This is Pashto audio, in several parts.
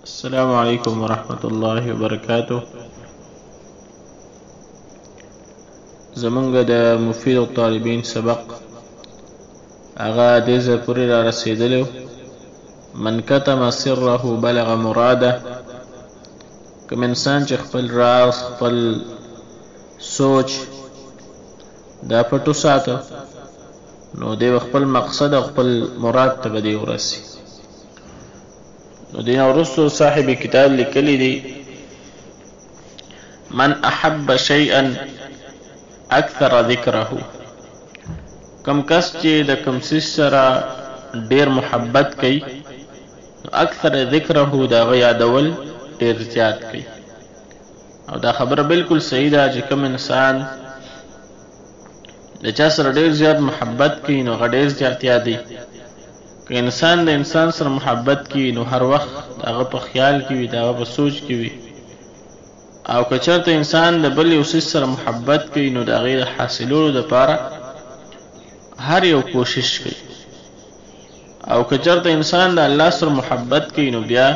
السلام علیکم ورحمت الله وبرکاته. زمونږ د مفید الطالبین سبق هغه دې ځای پورې را رسېدلی، من کتم سره بلغ مراده. کوم انسان چې خپل راز، خپل سوچ دا پټ وساته، نو دی به خپل مقصد او خپل مراد ته به دی ورسي. نو دې نه وروسته صاحب کتاب لیکلی دی، من احب شیئا اکثر ذکره. کم کس چې د کم څیز سره ډیر محبت کوي، نو اکثر ذکره، د هغه یادول ډیر زیات کوي. او دا خبره بالکل صحیح ده چې کوم انسان د چا سره ډیر زیات محبت کوي، نو هغه ډیر زیات یادوي. که انسان د انسان سره محبت کوي، نو هر وخت د هغه په خیال کې وي، د هغه په سوچ کې وي. او که چېرته انسان د بل یو څیز سره محبت کوي، نو د هغې د حاصلولو دپاره هر یو کوشش کوي. او که چېرته انسان د الله سره محبت کوي، نو بیا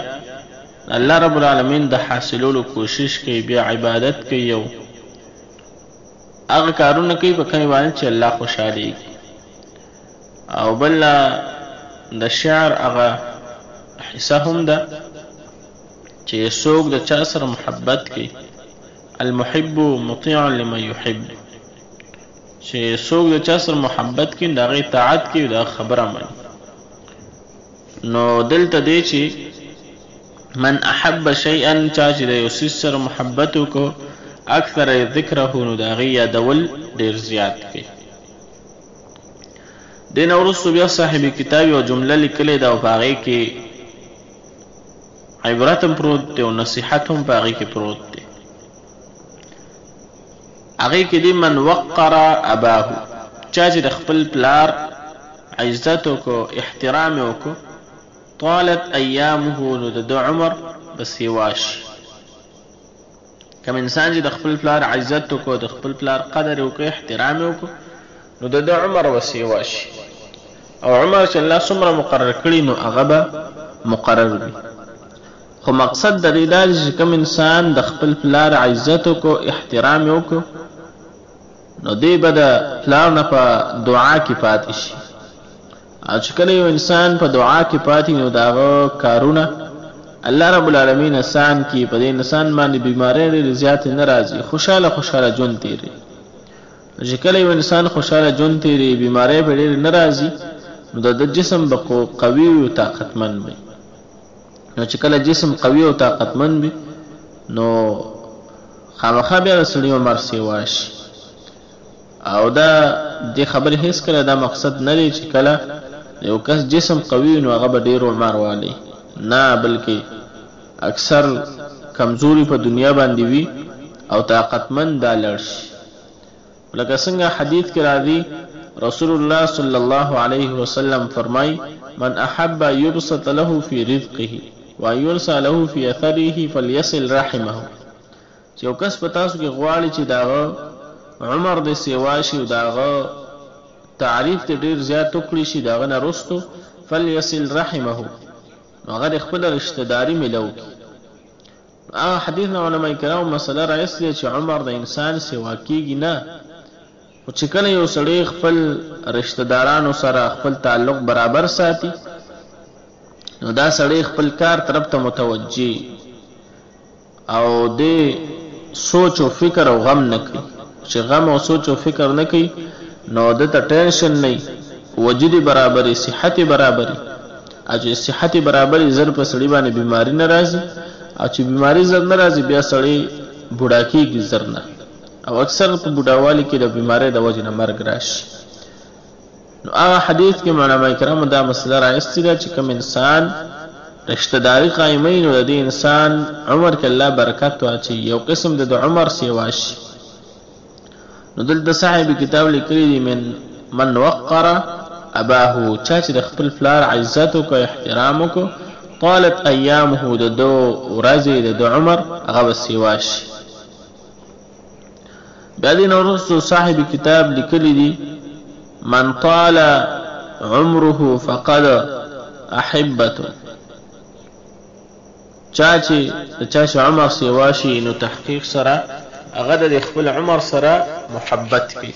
الله رب العالمین د حاصلولو کوشش کوي، بیا عبادت کوي او هغه کارونه کوي په کومې باندې چې الله خوشحالېږي. او بل د شعر هغه حصه هم ده چې څوک د چا سره محبت کوي، المحب مطیع لمن يحب، چې څوک د چا سره محبت کوي، د هغې اطاعت کوي، د هغه خبره مني. نو دلته دی چې من احب شیئا، چا چې د یو څیز سره محبت وکړو، اکثر ذکره، نو د هغې یادول ډېر زیات کوي. دې نه وروسته بیا صاحب کتاب یوه جمله لیکلې ده او په هغې کې عبرت هم پروت دی او نصیحت هم په هغې کې پروت دی. هغې کې دی، من وقر اباه، چا چې د خپل پلار عزت وکړو، احترام یې وکړو، طالت ایامه، نو د ده عمر به سیوا شي. کوم انسان چې د خپل پلار عزت وکړو، د خپل پلار قدر یې وکړو، احترام یې وکړو، نو د ده عمر به سیوا شي. او عمر چې الله څومره مقرر کړي، نو هغه به مقرر وي. خو مقصد د دې دا دی چې کوم انسان د خپل پلار عزت وکړو، احترام یې وکړو، نو دی به د پلار نه په دعا کې پاتې شي. او چې کله یو انسان په دعا کې پاتې، نو د هغه کارونه الله رب العالمین اسان کړي، په دې انسان باندې بیمارۍ ډېرې زیاتې نه راځي، خوشحاله خوشحاله ژوند تېروي. چې کله یو انسان خوشحاله ژوند تېروي، بیمارۍ به ډېرې نه راځي، نو د ده جسم به قوي وي او طاقتمن وي. نو چې کله جسم قوي او طاقتمن وي، نو خامخا بیا د سړي عمر سیوا شي. او دا دې خبرې هېڅکله دا مقصد نه دی چې کله یو کس جسم قوي وي، نو هغه به ډېر عمر والي. نه، بلکې اکثر کمزوري په دنیا باندې وي او طاقتمن دا لړ شي. لکه څنګه حدیث کې راځي، رسول الله صلی الله علیه وسلم فرمای، من احب يبسط له في رزقه وينسى له في اثره فليصل رحمه. چې یو کس په تاسو کې غواړي چې د هغه عمر دې سیوا شي او د هغه تعریف دې ډېر زیات وکړي شي د هغه نه وروستو، فلیصل رحمه، نو هغه دې خپله رشته داري ملو کړي. هغه حدیث نه علماء کرامو مسله راایستلې چې عمر د انسان سیوا کیږي نه، خو چې کله یو سړی خپل رشته دارانو سره خپل تعلق برابر ساتي، نو دا سړی خپل کار طرف ته متوجه او دی سوچ او فکر او غم نه کوي. چې غم او سوچ او فکر نه کوي، نو ده ته ټینشن نه، وجود برابري، صحت برابري. او چې صحت برابري، زر په سړي باندې بیماری نه راځي. او چې بیماری زر نه راځي، بیا سړی بوډا کېږي زر نه، او اکثر په بوډاوالي کې د بیمارۍ د وجې نه مرګ راشي. نو هغه حدیث کې علماء کرامو دا مسله راایستې ده چې کوم انسان رشته داري قایموي، نو د دې انسان عمر کې الله برکت واچوي، یو قسم د عمر سیوا شي. نو دلته صاحب کتاب لیکلی دی، من وقر اباه، چا چې د خپل پلار عزت وکړ، احترام وکړو، طالت ایامه، د ده ورځې، د ده عمر هغه به سیوا شي. بیا دې نه وروسته صاحب کتاب لیکلی دی، من طال عمره فقد احبته. چا چې د چا چې عمر سیوا شي نو تحقیق سره هغه د خپل عمر سره محبت کوي.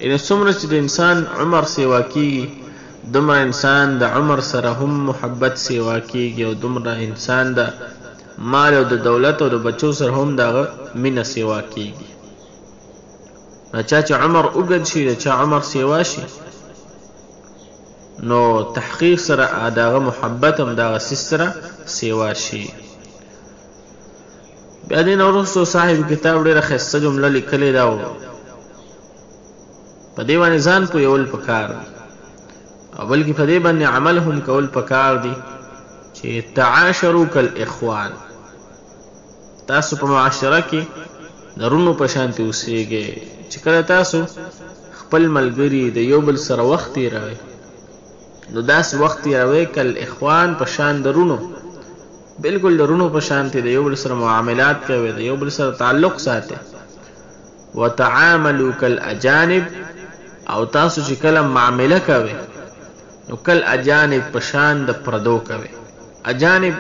یعنې څومره چې د انسان عمر سیوا کیږي دومره انسان د عمر سره هم محبت سیوا کیږي، او دومره انسان د مال او د دولت او د بچو سره هم د هغه مینه سیوا کیږي. نو چا چې عمر اوږد شي، د چا عمر سیوا شي، نو تحقیق سره د هغه محبت هم د هغه څیز سره سیوا شي. بیا دې نه وروسته صاحب کتاب ډېره ښایسته جمله لیکلې ده، او په دې باندې ځان پوهول پکار دي، او بلکې په دې باندې عمل هم کول پکار دي چې تعاشرو کالاخوان، تاسو په معاشره کې د رونو په شانتې اوسېږئ. چې کله تاسو خپل ملګري د یو بل سره وخت تېروئ نو داسې وخت تېروئ کالاخوان په شان د رونو، بالکل د رونو په شانتې د یو بل سره معاملات کوئ، د یو بل سره تعلق ساتئ. وتعاملوا کالاجانب، او تاسو چې کله معامله کوئ نو کالاجانب په شان د پردو کوئ. اجانب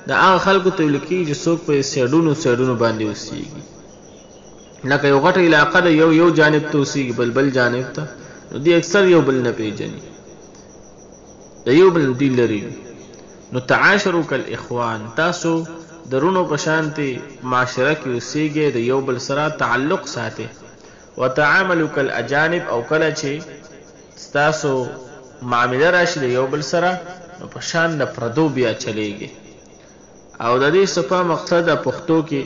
د هغه خلکو ته ویل کېږي چې څوک په سیډونو سیډونو باندې اوسېږي، لکه یو غټه علاقه ده، یو یو جانب ته اوسېږي بل بل جانب ته، نو دوی اکثر یو بل نه پېژني، د یو بل دوی لرې وي. نو تعاشرو کالاخوان، تاسو د رونو په شانتې معاشره کې اوسېږئ، د یو بل سره تعلق ساتئ. وتعاملوا کالاجانب، او کله چې ستاسو معامله راشي د یو بل سره نو په شان د پردو بیا چلیږي. او د دې صفا مقصد پښتو کې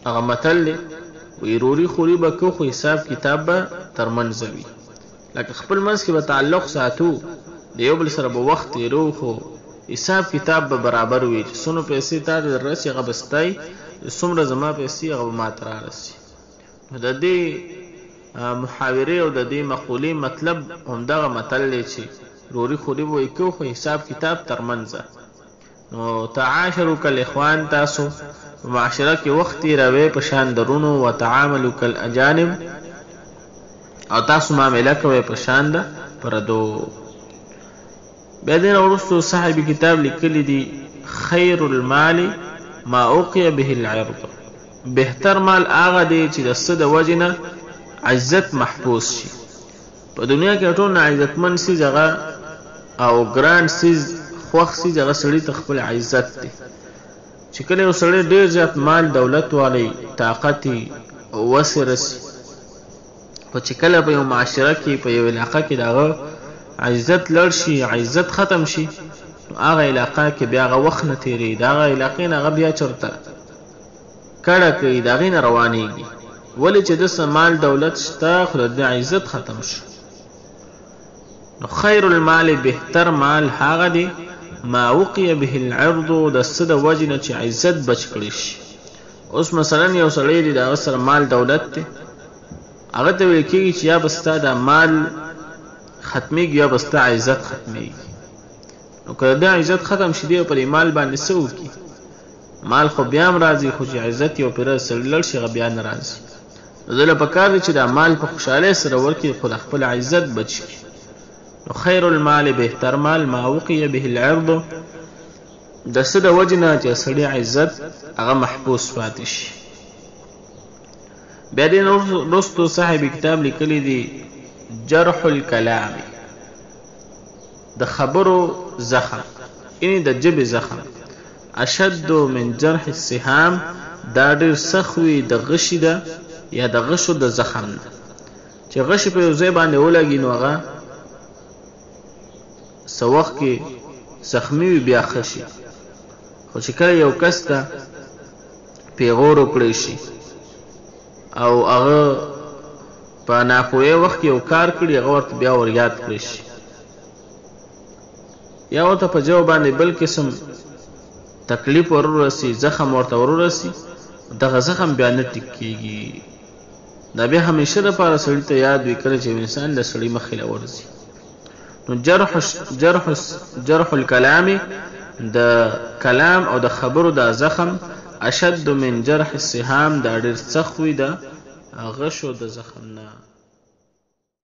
هغه متل دی، وایي روري خوري به کو خو حساب کتاب به تر منځه وي. لکه خپل منځ کې به تعلق ساتو، د یو بل سره به وخت تېرو، خو حساب کتاب به برابر وي چې څونه پیسې تا ته در رسي هغه به ستا وي، چې څومره زما پیسې هغه به ما ته رارسي. نو د دې محاورې او د دې مقولې مطلب همدغه متل دی چې روري خوري به وایي کو خو حساب کتاب تر منځه. نو تعاشرو کالاخوان، تاسو په معاشره کې وخت تېروئ په شان د رونو. وتعاملوا کالاجانب، او تاسو معامله کوئ په شان د پردو. بیا دې نه وروسته صاحب کتاب لیکلي دي خیر المال ما اوقي به العرض، بهتر مال هغه دی چې د څه د وجې نه عزت محفوظ شي. په دنیا کې ټول نه عزتمن څیز هغه او ګران څیز خوښ څیز هغه سړي ته خپل عزت دی. چې کله یو سړی ډېر زیات مال دولت والی، طاقت یې او وس یې رسي، خو چې کله په یو معاشره کې په یو علاقه کې د هغه عزت لړ شي، عزت ختم شي، نو هغه علاقه کې بیا هغه وخت نه تېرېږي، د هغه علاقې نه هغه بیا چېرته کډه کوي، د هغې نه روانېږي. ولې چې د څه مال دولت شته خو د ده عزت ختم شو. نو خیر المال بهتر مال هغه دی ما وقي به العرض، د څه د وجې نه چې عزت بچ کړی شي. اوس مثلا یو سړی دی د هغه سره مال دولت دی، هغه ته ویل کېږي چې یا به ستا دا مال ختمېږي یا به ستا عزت ختمېږي. نو که د ده عزت ختم شي دی به په دې مال باندې څه وکړي؟ مال خو بیا هم راځي، خو چې عزت یو پرې سړي لړ شي هغه بیا نه راځي. نو ده له پکار دی چې دا مال په خوشحالۍ سره ورکړي خو د خپل عزت بچ کړي. نو خیر المال بهتر مال ما وقي به العرض، د څه د وجې نه چې سړي عزت هغه محفوظ پاتې شي. بیا دې وروسته صاحب کتاب لیکلی دی جرح الکلام، د خبرو زخم، یعنی د ژبې زخم، اشد من جرح السهام، دا ډېر سخت وي د غشي ده یا د غشو د زخم نه. چې غشي په یو ځای باندې ولګي نو هغه څه وخت کې زخمي وي بیا ښه شي، خو چې کله یو کس ته پیغور وکړی شي او هغه په ناپوهۍ وخت کې یو کار کړي هغه ورته بیا ور یاد کړی شي، یا ورته په ژبه باندې بل قسم تکلیف ور ورسي، زخم ورته ور ورسي، دغه زخم بیا نه ټیک کېږي. دا بیا همیشه دپاره سړي ته یاد وي کله چې یو انسان د سړي مخې له ورځي. نو جرح الکلام، د کلام او د خبرو دا زخم اشد من جرح السهام، دا ډېر سخت وي د غشو د زخم نه.